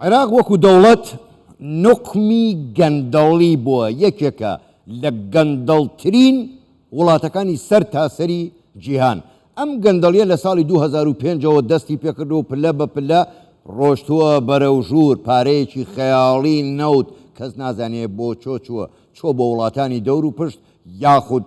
عێراق وەکو دەوڵەت نوقمی گەندەڵی بووە، یەکێکە لە گەندەڵترین وڵاتەکانی سەر تاسەری جیهان. ئەم گەندەڵیە لە ساڵی 2005 ەوە دەستی پێکردووە و پلە بە پلە ڕۆشتووە بەرەو ژوور، پارەیەکی خەیاڵی نەوت کەس نازانێ بۆ چۆ چووە، چۆ بۆ وڵاتانی دەور و پشت یاخود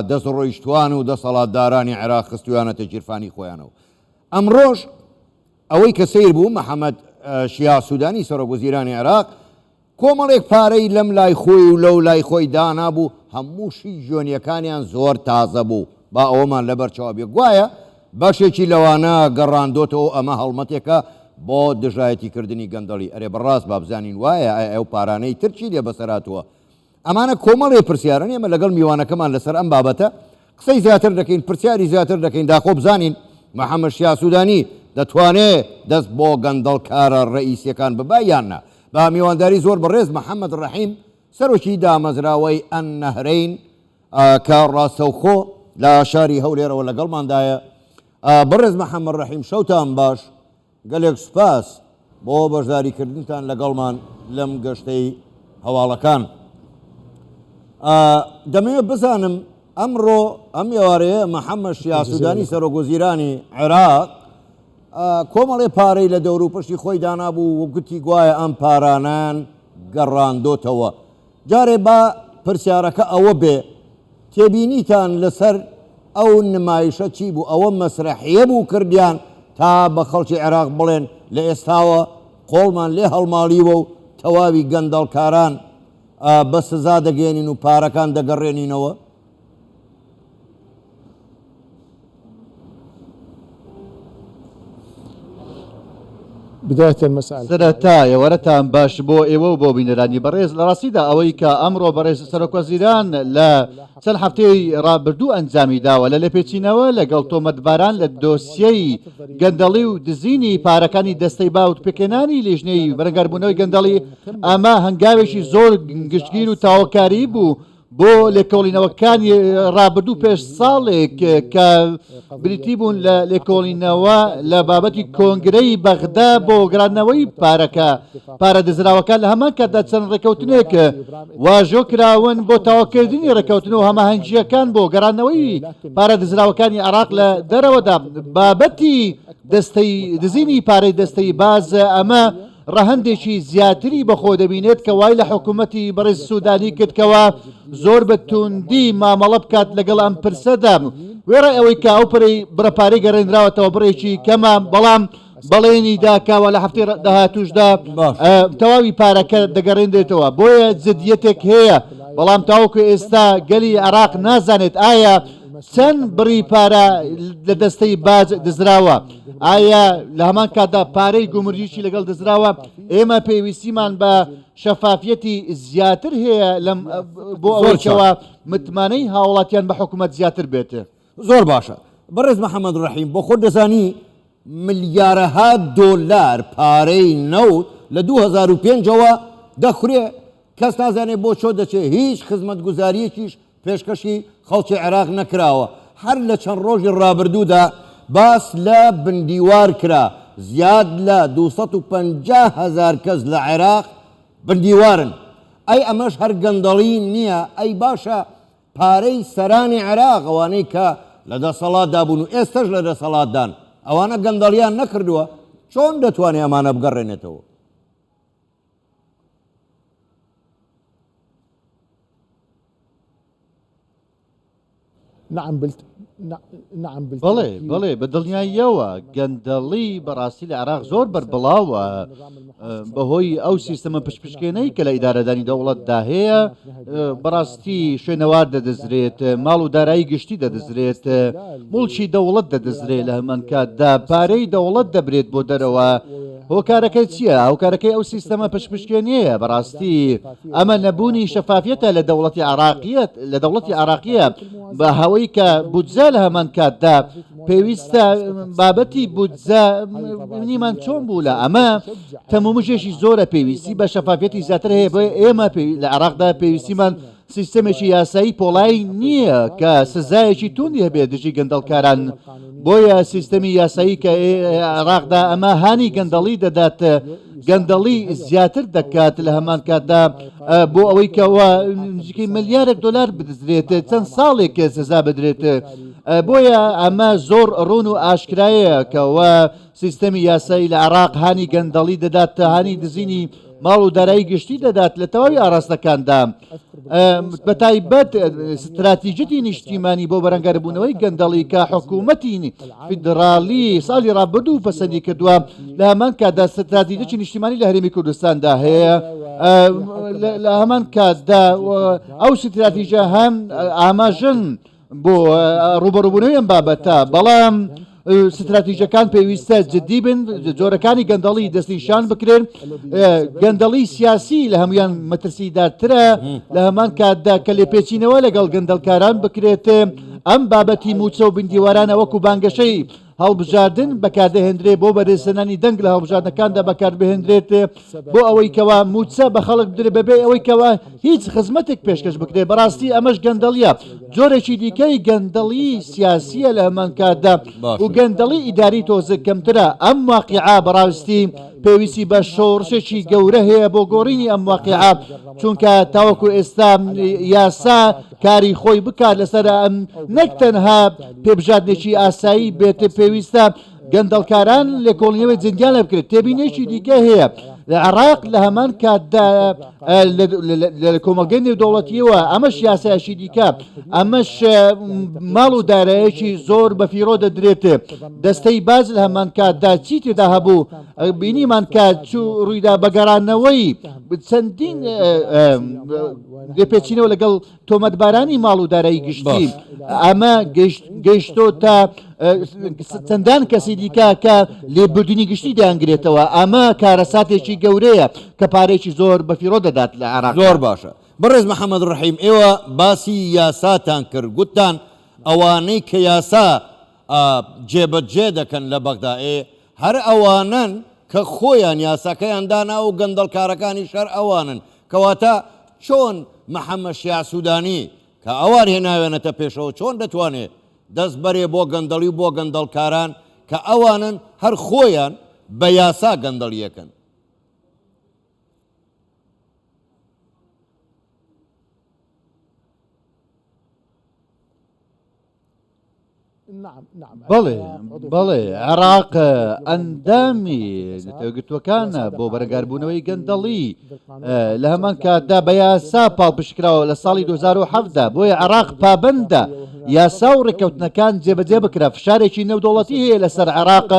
دەستڕۆیشتووان و دەسەڵاتدارانی عێراق خستوویانەتە گیرفانی خۆیانەوە. ئەمڕۆش ئەوەی کە سەیر بوو محەمەد شیاع سودانی سەرۆک وەزیرانی عێراق کۆمەڵێک پارەی لەم لای خۆی و لەو لای خۆی دانابوو، هەمووشی جۆنیەکانیان زۆر تازە بوو، با ئەوەمان لەبەر چاو بێ گوایە بەشێکی لەوانە گەڕاندۆتەوە و ئەمە هەڵمەتێکە بۆ دژایەتی کردنی گەندەڵی، ئەرێ بەڕاست با بزانین وایە ئایا ئەو پارانەی تر چی لێ بەسەر هاتووە؟ ئەمانە کۆمەڵێ پرسیارن، ئێمە لەگەڵ میوانەکەمان لەسەر ئەم بابەتە قسەی زیاتر دەکەین، پرسیاری زیاتر دەکەین، داخۆ بزانین محەمەد شیاع سوودانی دەتوانێ دەست بۆ گەندەڵکارە رەئیسیەکان ببا یان نا؟ بە میوانداری زۆر بەڕێز محەمەد رەحیم سەرۆکی دامەزراوەی النهرین کە راستەوخۆ لە شاری هەولێرەوە لەگەڵماندایە. بەڕێز محەمەد رەحیم شەوتان باش. گەلێک سوپاس بۆ بەشداریکردنتان لەگەڵمان لەم گەشتەی هەواڵەکان. دەمەوێت بزانم ئەمڕۆ ئەم ئێوارەیە محەممەد شیاع سوودانی سەرۆکوەزیرانی عێراق کۆمەڵێ پارەی لە دەوروپشتی خۆی دانابوو و گوتی گوایە ئەم پارانەیان گەڕاندۆتەوە. جارێ با پرسیارەکە ئەوە بێ تێبینیتان لەسەر ئەو نمایشە چی بوو؟ ئەوە مەسرەحیە بوو کردیان تا بە خەڵکی عێراق بڵێن لە ئێستاوە قۆڵمان لێ هەڵماڵیوە و تەواوی گەندەڵکاران بە سزا دەگەیەنین و پارەکان دەگەڕێنینەوە؟ سەرەتا ئێوارەتان باش بۆ ئێوە و بۆ بینەرانی بەڕێز. لە ڕاستیدا ئەوەی کە ئەمڕۆ بەڕێز سەرۆکوەزیران لە چەند هەفتەی ڕابردوو ئەنجامی داوە لە لێپێچینەوە لەگەڵ تۆمەتباران لە دۆسیەی گەندەڵی و دزینی پارەکانی دەستەی باوت پێکهێنانی لیژنەی بەرەنگاربوونەوەی گەندەڵی ئەمە هەنگاوێکی زۆر گشتگیر و تاوەکاری بوو بۆ لێکۆڵینەوەکانی ڕابردوو پێش ساڵێک کە بریتی بوون لە لێکۆڵینەوە لە بابەتی کۆنگرەی بەغدا بۆ گەڕاندنەوەی پارەکە پارە دزراوەکان لە هەمان کاتدا چەند ڕێککەوتنێک واژۆ کراون بۆ تەواوکردنی ڕێککەوتن و هەماهەنگییەکان بۆ گەڕاندنەوەی پارە دزراوەکانی عێراق لە دەرەوەدا بابەتی دەستەی دزینی پارەی دەستەی باز ئەمە ڕەهەندێکی زیاتری بەخۆ دەبینێت کە وای لە حکومەتی بەڕێز سودانی کرد کەوا زۆر بە توندی مامەڵە بکات لەگەڵ ئەم پرسەدا وێڕای ئەوەی کە ئەو پرەی بڕە پارەی گەڕێنراوەتەوە بڕێکی کەمە بەڵام بەڵێنی دا کاوە لە هەفتەی داهاتووشدا تەواوی پارەکە دەگەڕێنرێتەوە بۆیە جدیەتێک هەیە بەڵام تاوەکو ئێستا گەلی عێراق نازانێت ئایا چەند بڕی پارە لە دەستەی باج دزراوە؟ ئایا لە هەمان کاتدا پارەی گومرگیشی لەگەڵ دزراوە؟ ئێمە پێویستیمان بە شەفافیەتی زیاتر هەیە لەم بۆ ئەوەی کەوا متمانەی هاوڵاتیان بە حکومەت زیاتر بێت. زۆر باشە بەڕێز محەمەد ڕەحیم بۆ خۆت دەزانی ملیارەها دۆلار پارەی نەوت لە 2005 ەوە دەخورێ کەس نازانێ بۆ چۆ دەچێ هیچ خزمەتگوزاریەکیش پێشکەشی خەڵکی عێراق نەکراوە، هەر لە چەند ڕۆژی ڕابردوودا باس لە بندیوار کرا، زیاد لە 250 هەزار کەس لە عێراق بندیوارن، ئەی ئەمەش هەر گەندەڵی نییە؟ ئەی باشە پارەی سەرانی عێراق ئەوانەی کە لە دەسەڵاتدا بوون و ئێستەش لە دەسەڵاتدان ئەوانە گەندەڵیان نەکردووە؟ چۆن دەتوانێ ئەمانە بگەڕێنێتەوە؟ بەڵێ، بەڵێ، بە دڵنیاییەوە گەندەڵی بەڕاستی لە عێراق زۆر بەربڵاوە، بەهۆی ئەو سیستەمە پشتپشکێنەی کە لە ئیدارەدانی دەوڵەتدا هەیە، بەڕاستی شوێنەوار دەدزرێت، ماڵ و دارایی گشتی دەدزرێت، موڵکی دەوڵەت دەدزرێت، لە هەمان کاتدا پارەی دەوڵەت دەبرێت بۆ دەرەوە، هۆکارەکەی چییە؟ هۆکارەکەی ئەو سیستەمە پشتپشکێنیەیە، بەڕاستی ئەمە نەبوونی شەفافیەتە لە دەوڵەتی عێراقیەت لە دەوڵەتی عێراقیە بە هەوەی کە بودجە لە هەمان کاتدا پێویستە بابەتی بودجە نیمان چۆن بوو لە ئەمە تەمومژێکی زۆرە پێویستی بە شەفافیەتی زیاتر هەیە بۆیە ئێمە لە عێراقدا پێویستیمان. سیستەمێکی یاسایی پۆڵایی نییە کە سزایەکی توندی هەبێت دژی گەندەڵکاران، بۆیە سیستەمی یاسایی کە عێراقدا ئەمە هانی گەندەڵی دەدات، گەندەڵی زیاتر دەکات، لە هەمان کاتدا بۆ ئەوەی کەوا نزیکەی ملیارێک دۆلار بدزرێت چەند ساڵێک سزا بدرێت، بۆیە ئەمە زۆر ڕوون و ئاشکرایە کەوا سیستەمی یاسایی لە عێراق هانی گەندەڵی دەدات، هانی دزینی ماڵ و دارایی گشتی دەدات لە تەواوی ئاراستەکاندا، بەتایبەت ستراتیجیەتی نیشتیمانی بۆ بەرەنگاربوونەوەی گەندەڵی کە حکوومەتی فیدراڵی ساڵی ڕابردوو پەسەندی کردووە، لە هەمان کاتدا ستراتیجیەتی نیشتیمانی لە هەرێمی کوردستاندا هەیە، لە هەمان کاتدا ئەو ستراتیژە هەم ئاماژەن بۆ ڕووبەڕووبوونەوەی ئەم بابەتە، بەڵام ستراتیژەکان پێویستە جدی بن، جۆرەکانی گەندەڵی دەستنیشان بکرێن، گەندەڵی سیاسی لە هەمویان مەترسیدارترە، لە هەمان کاتدا کە لێپێچینەوە لەگەڵ گەندەڵکاران بکرێت، ئەم بابەتی مووچە و بندیوارانە وەکو بانگەشەی هەڵبژاردن بەکاردەهێندرێت بۆ بەدەستهێنانی دەنگ لە هەڵبژاردنەکاندا بەکاربهێندرێت بۆ ئەوەی کەوا مووچە بە خەڵک بدرێت بەبێ ئەوەی کەوا هیچ خزمەتێک پێشکەش بکرێت بەڕاستی ئەمەش گەندەڵیە جۆرێکی دیکەی گەندەڵی سیاسیە لە هەمان کاتدا و گەندەڵی ئیداری تۆزێک کەمترە ئەم واقیعە بەڕاستی پێویستی بە شۆڕشێکی گەورە هەیە بۆ گۆڕینی ئەم واقیعە چونکە تاوەکو ئێستا یاسا کاری خۆی بکات لەسەر ئەم نەک تەنها پێبژاردنێکی ئاسایی بێت پێویستە گەندەڵکاران لێکۆڵینەوەی جدیان لێ بکرێت تێبینێکی دیکە هەیە لە عێراق لە هەمان کاتدا لە کۆمەڵگەی نێودەوڵەتیەوە ئەمەش یاسایشی دیکە ئەمەش ماڵ و دارایەکی زۆر بە فیڕۆ دەدرێت دەستەی باز لە هەمان کاتدا چی تێدا هەبوو بینیمان کە چوو ڕوویدا بەگەڕانەوەی چەندین لێپێچینەوە لەگەڵ تۆمەتبارانی ماڵ و دارایی گشتی ئەمە گەیشتۆتە چەندان کەسی دیکە کە لێبردنی گشتی دەیانگرێتەوە ئەمە کارەساتێکی گەورەیە کە پارێکی زۆر بەفیڕۆ دەدات لە عێراق. زۆر باشە بەڕێز محەمەد ڕەحیم ئێوە باسی یاساتان کرد گوتتان ئەوانەی کە یاسا جێبەجێ دەکەن لە بەغدا ئێ هەر ئەوانەن کە خۆیان یاساکەیان داناوە و گەندەڵکارەکانیش هەر ئەوانن، کەواتە چۆن محەمەد شیاع سودانی کە ئەوان هێناویانەتە پێشەوە چۆن دەتوانێ دەست بەرێ بۆ گەندەڵی و بۆ گەندەڵکاران کە ئەوانن هەر خۆیان بە یاسا گەندەڵیەکەن؟ بەڵێ، بەڵێ، عێراق ئەندامی نەتەوەیەکگرتووەکانە بۆ بەرەنگاربوونەوەی گەندەڵی، لە هەمان کاتدا بە یاسا پاڵپشتکراوە لە ساڵی 2007 دا، بۆیە عێراق پابەندە یاسا و ڕێککەوتنەکان جێبەجێ بکرا، فشارێکی نێودەوڵەتی هەیە لەسەر عێراق،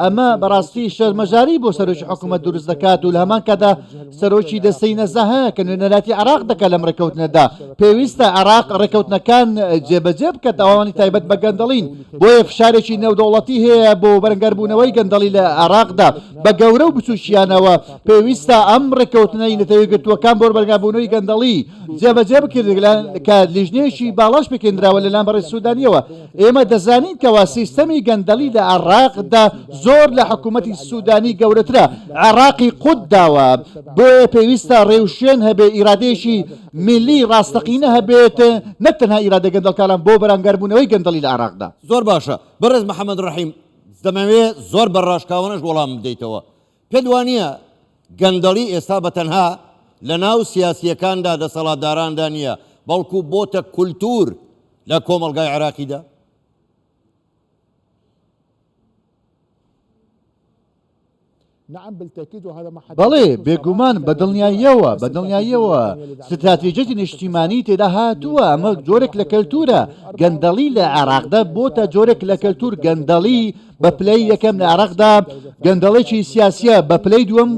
ئەمە بەڕاستی شەرمەزاری بۆ سەرۆکی حکومەت دروست دەکات و لە هەمان کاتدا سەرۆکی دەستەی نەزاهە کە نوێنەرایەتی عێراق دەکات لەم ڕێککەوتنەدا، پێویستە عێراق ڕێککەوتنەکان جێبەجێ بکات ئەوانی تایبەت بە گەندەڵین، بۆیە فشارێکی نێودەوڵەتی هەیە بۆ بەرەنگاربوونەوەی گەندەڵی لە عێراقدا بە گەورە و بچووکیانەوە، پێویستە ئەم ڕێککەوتنەی نەتەوە یەکگرتووەکان بۆ بەرەنگاربوونەوەی گەندەڵی جێبەجێ بکرێت کە لیژنەیەکی باڵاش پێکهێنراوە لەلایەن بەڕێز سودانییەوە. ئێمە دەزانین کەوا سیستەمی گەندەڵی لە عێراقدا زۆر لە حکوومەتی سوودانی گەورەترە، عێراقی قوت داوە، بۆیە پێویستە ڕێوشوێن هەبێت، ئیرادەیەکی میللی ڕاستەقینە هەبێت، نەک تەنها ئیرادەی گەندەڵکاران بۆ بەرانگاربوونەوەی گەندەڵی لە عێراقدا. زۆر باشە بەڕێز محەمەد ڕەحیم، دەمەوێ زۆر بە ڕاشکاوانەش وەڵامم بدەیتەوە، پێت وانییە گەندەڵی ئێستا بە تەنها لە ناو سیاسییەکاندا دەسەڵاتداراندا نییە، بەڵکو بۆتە کولتوور لە کۆمەڵگای عێراقیدا؟ بەڵێ، بێگومان، بە دڵنیاییەوە، بە دڵنیاییەوە ستراتیژیەتی نیشتیمانی تێدا هاتووە، ئەمە جۆرێک لە کەلتوورە، گەندەڵی لە عێراقدا بۆتە جۆرێک لە کەلتوور، گەندەڵی بە پلەی یەکەم لە عێراقدا گەندەڵێکی سیاسیە، بە پلەی دووەم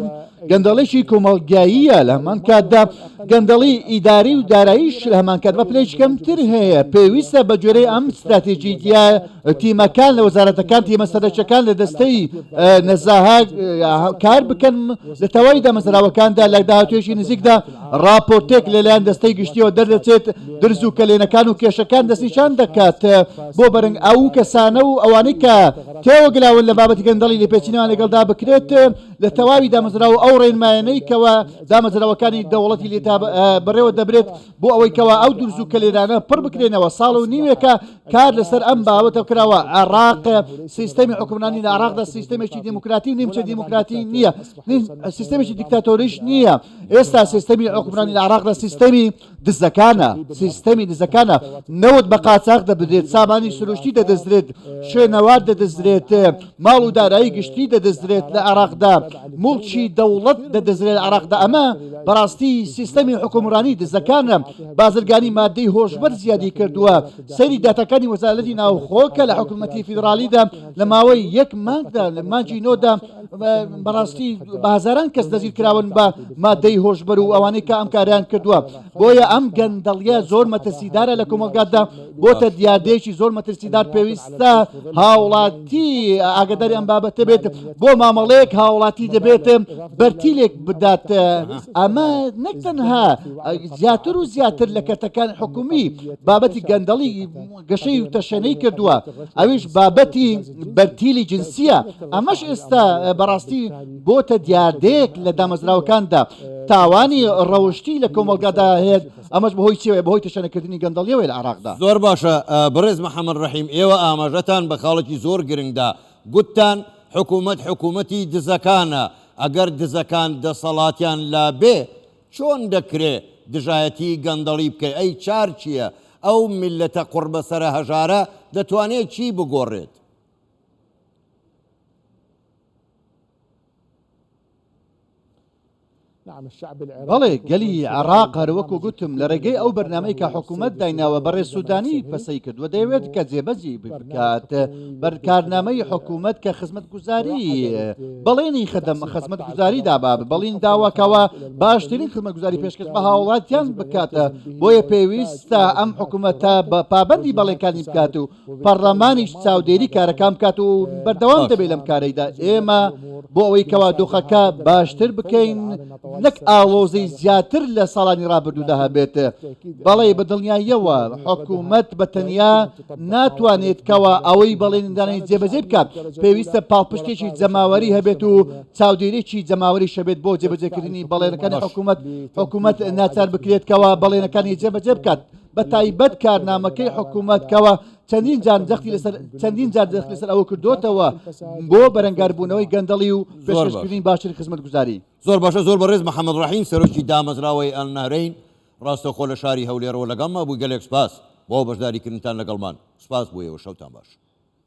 گەندەڵێکی کۆمەڵگاییە، لە هەمان کاتدا گەندەڵی ئیداری و داراییش لە هەمان کات بە پلەیەکی کەمتر هەیە. پێویستە بە گوێرەی ئەم ستراتیجییە تیمەکان لە وەزارەتەکان، تیمە سەرەکیەکان لە دەستەی نەزاهە کار بکەن لە تەواوی دامەزراوەکاندا. لە داهاتوویەکی نزیکدا ڕاپۆرتێک لەلایەن دەستەی گشتیەوە دەردەچێت درز و کەلێنەکان و کێشەکان دەستنیشان دەکات بۆ بەرنگ ئەو کەسانە و ئەوانەی کە تێوەگلاون لە بابەتی گەندەڵی لێپێچینەوەیان لەگەڵدا بکرێت لە تەواوی دامەزراوە ئەو ئەو ڕێنمایانەی کەوا دامەزراوەکانی دەوڵەتی لێ بەڕێوە دەبرێت بۆ ئەوەی کەوا ئەو درز و کەلێنانە پڕ بکرێنەوە. ساڵ و نیوێکە کار لەسەر ئەم بابەتە کراوە. عێراق سیستەمی حوکمڕانی لە عێراقدا سیستەمێکی دیموکراتی و نیمچە دیموکراتی نییە، سیستەمێکی دیکتاتۆریش نییە. ئێستا سیستەمی حوکمڕانی لە عێراقدا سیستەمی دزەکانە، سیستەمی دزەکانە، نەوت بە قاچاخ دەبرێت، سامانی سروشتی دەدزرێت، شوێنەوار دەدزرێت، ماڵ و دارایی گشتی دەدزرێت لە عێراقدا، موڵکی دەوڵەت دەدزرێت لە عێراقدا، ئەمە بەڕاستی سیستەمی حوکمڕانی دزەکانە، بازرگانی ماددەی هۆشبەر زیادی کردووە، سەیری داتاکانی وەزارەتی ناوخۆ کە لە حکوومەتی فیدراڵیدا لە ماوەی یەک مانگدا لە مانگی نۆدا بەڕاستی بە هەزاران کەس دەستگیر کراون بە مادەی هۆشبەر و ئەوانەی کە ئەم کاریان کردووە. بۆیە ئەم گەندەڵیە زۆر مەترسیدارە لە کۆمەڵگادا، بۆتە دیاردەیەکی زۆر مەترسیدار، پێویستە هاوڵاتی ئاگاداری ئەم بابەتە بێت، بۆ مامەڵەیەک هاوڵاتی دەبێت بەرتیلێک بدات، ئەمە نەک تەنها زیاتر و زیاتر لە کەرتەکانی حکومی بابەتی گەندەڵی گەشەی و تەشەنەی کردووە، ئەویش بابەتی بەرتیلی جنسیە، ئەمەش ئێستا بەڕاستی بۆتە دیاردەیەک لە دامەزراوەکاندا، تاوانی ڕەوشتی لە کۆمەڵگادا هەیە، ئەمەش بەهۆی چیەوەیە؟ بەهۆی تەشەنەکردنی گەندەڵیەوەیە لە عێراقدا. زۆر باشە بەڕێز محەمەد ڕەحیم، ئێوە ئاماژەتان بە خاڵێکی زۆر گرنگ دا، گوتتان حکوومەت حکوومەتی دزەکانە، ئەگەر دزەکان دەسەڵاتیان لابێ چۆن دەکرێ دژایەتی گەندەڵی بکەی؟ ئەی چار چییە؟ ئەو میللەتە قوڕبەسەرە هەژارە دەتوانێ چی بگۆڕێت؟ بەڵێ، گەلی عێراق هەروەکو گوتم لە رێگەی ئەو بەرنامەی کە حکومەت دایناوە بەڕێز سودانی پەسەی کردووە دەیەوێت کە جێبەجێی بکات بەرکارنامەی حکومەت کە خزمەتگوزاری بەڵێنی خدم خزمەتگوزاری دابا بەڵین داوە کەوا باشترین خزمەتگوزاری پێشکەش بە هاوڵاتیان بکات بۆیە پێویستە ئەم حکومەتە بە پابەندی بەڵێنکانی بکات و پەڕلەمانیش چاودێری کارەکان بکات و بەردەوام دەبێت لەم کارەیدا ئێمە بۆ ئەوەی کەوا دۆخەکە باشتر بکەین نەک ئاڵۆزی زیاتر لە ساڵانی ڕابردوودا هەبێت بەڵێ بە دڵنیاییەوە حکوومەت بە تەنیا ناتوانێت کەوا ئەوەی بەڵێندانەی جێبەجێ بکات پێویستە پاڵپشتێکی جەماوەری هەبێت و چاودێریی جەماوەریش هەبێت بۆ جێبەجێکردنی بەڵێنەکانی حکوومەت حکوومەت ناچار بکرێت کەوا بەڵێنەکانی جێبەجێ بکات بە تایبەت کارنامەکەی حکوومەت کەوا چەندین جار جەختی لەسەر چەندین جار جەخت لەسەر ئەوە کردوتەوە بۆ بەرەنگاربوونەوەی گەندەڵی و پێشکەشکردنی باشترین خزمەتگوزاری. زۆر باشە زۆر بەڕێز محەمەد ڕەحیم سەرۆکی دامەزراوەی النهرین ڕاستەوخۆ لە شاری هەولێرەوە لەگەڵما بووی گەلێک سوپاس بۆ بەشداریکردنتان لەگەڵمان سوپاس بۆ ئێوە شەوتان باش.